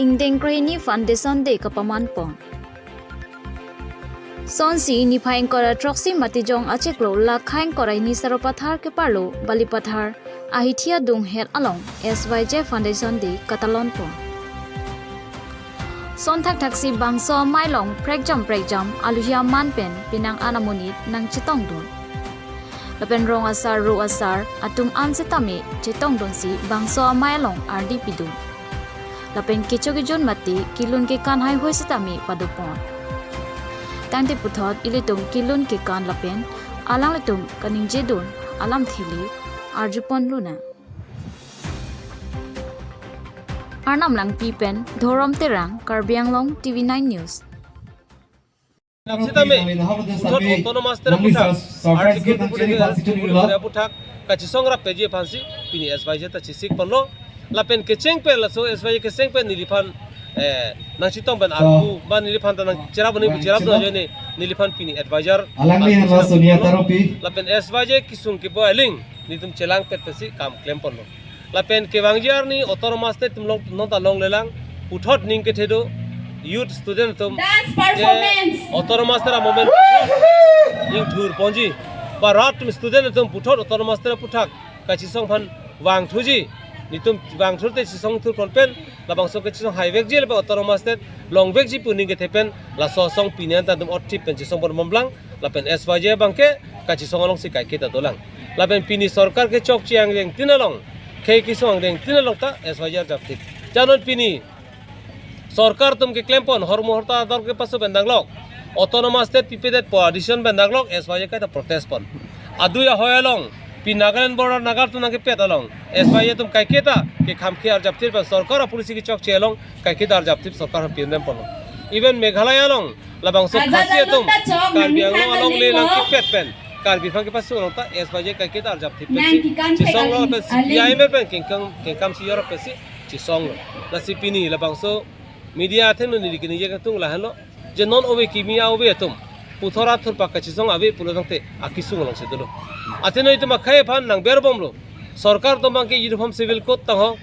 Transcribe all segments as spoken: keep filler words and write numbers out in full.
Ingdeng krehini Foundation Day kapaman pon. Sonsi niphai ingkoi ra throksi Matijong achiklo lakha ingkoi ra hini Sarupathar keparlo Balipathar ahithi adunghet along S Y J Foundation Day katalon pon. Son thakthaksi bangso amei along prekjam prekjam aluhi aman pen penang an amonit nangchetongdun. Lapen rong asar ro asar atum an setame chetongdunsi bangso amei along ardi pidun. Lapen kecho kejun mate kelun kekan haihoi setame padopon. Tangte puthot ilitum kelun kekan lapen alanglitum kaningjedun alamthe le arjupon lonang. Arnam Langpi pen Dhorom Terang, Karbi Anglong, T V nine News. Sitame, puthot autonomous ter aputhak, Article two forty-three aputhak kachisong rapji aphansi pini S Y J ta chesik ponlo. Lapen kecheng pen laso S Y J kecheng pen neliphan, eh, nangchetong pen arpu, ba neliphan ta nangcherap ni cherap do jone neliphan pini advisor. Alangli aphan henla Sonia Taropi. Lapen S Y J kesung keboi aling nelitum chelangpet pensi kam klem ponlo. Lapen kevangji arni autonomous state atum long, nonta longlelang, puthot ning kethe do, youth student atum, dance performance, autonomous state amovement ingthur ponji, ba rat atum student atum puthot autonomous state aputhak kachisong aphan vangthuji, nelitum vangthur te chisong thur pon pen, labangso kachisong haivekji lapen autonomous state longvekji pu ning kethe pen, laso asong pini an ta nelitum othip pen chisong pon bomlang, lapen S Y J abangke kachisong alongsi kaiketa dolang. Lapen pini sorkar kechokche angdengtin along, khei kesung angdengtin along ta S Y J arjapthip. Janon pini sorkar atum keklem pon, hormu horta ador kepaso pen danglok, autonomous state pipedet pu adecision pen danglok, S Y J kaita protest pon. Adui ahoi along, pini Nagaland border Naga atum nangkepet along, S Y J atum kaiketa kekham ke arjapthip pen sorkar apolicy kechokche along kaiketa arjapthip sorkar aphan pinrem ponlo. Even Meghalaya along, labangso Khasi atum Karbi Anglong alongle nangkepet pen Karbi aphan kepasung along ta S Y J kaiketa arjapthip pensi chisonglo, pen C P I M pen kengkam, kengkam si yor pensi chisonglo. Lasi pini labangso media athengno neli keningje kangtung lahenlo, je non ove kimi a-ove atum, puthot ra thurpak kachisong ave pulo tangte akesung alongsi dolo. Athengno itum akhei aphan nangberbomlo. Sorkar atum abangke Uniform Civil Code tangho,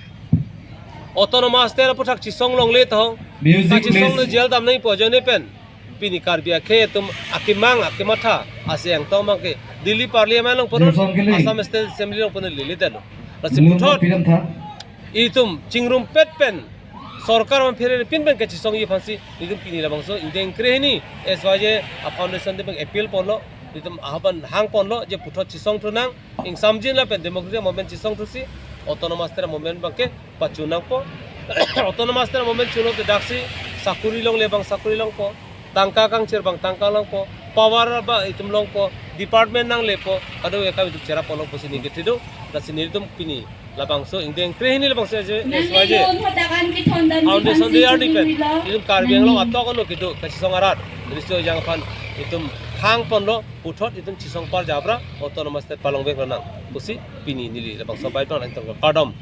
autonomous state aputhak chisong longle tangho, kachisong le jail dam nangpo ajoine pen pini Karbi akhei atum akemang akematha aseng tong abangke Delhi Parliament along pon, Assam State Assembly along pon lele detlo. Lasi puthot itum chingrumpet pen sorkar aphan pherepin pen kachisongji aphansi nelitum pini labangso ingdeng krehini S Y J a-foundation te abang appeal ponlo, nelitum ahwan hang ponlo je puthot chisong thunang, ingsamjin lapen democratic movement chisong thusi autonomous state movement abangke pachunangpo. Autonomous state movement chulo te daksi sakuri longle abang sakuri longpo, tangka kangchir abang tangka longpo, power ba itum longpo, department nanglepo, kadokave akam itum cherap longpo pusi ning kethe do. Lasi nelitum pini labangso ingdeng krehini labangso S Y J Foundation Day arni pen itum Karbi Anglong atok ano kedo kachisong arat riso jang aphan itum hang ponlo, puthot itum chisong parjap ra autonomous state palongvek lonang pusi pini neli labangso bai pang lang tong kardom.